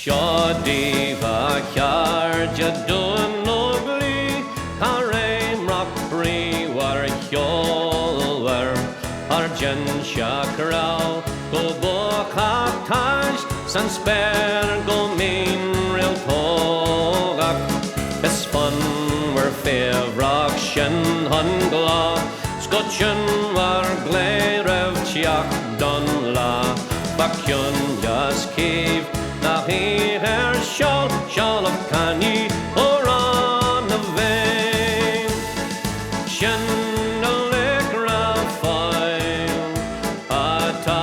Seo daoibh a chairde Dún Lúiche caithréimeach bríomhar ceolmhar ár dsinsear raibh go buacach tais san spéir go mín réaltógach is fonnmhar faobhrach sin an gleo 's go cionmhar glé roimh teacht don lá ba ciúin is ciamh na hoíche ar seol seoladh cannaí Amhrán na bhFiann. Sin na laochra fáil atá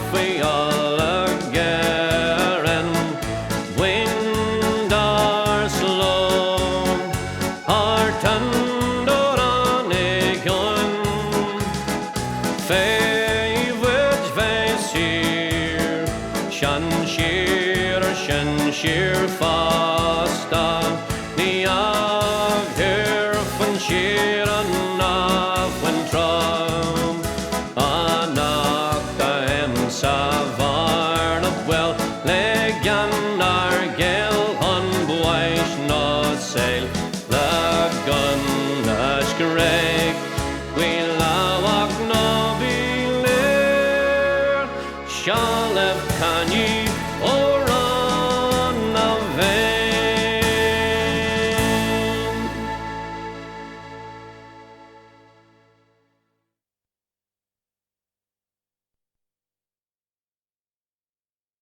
faoi fholadh Éireann, buíon dár sló thar tonn i gcion. Fé bhuid bheith saor, sean siar ar sin siar fosta, ní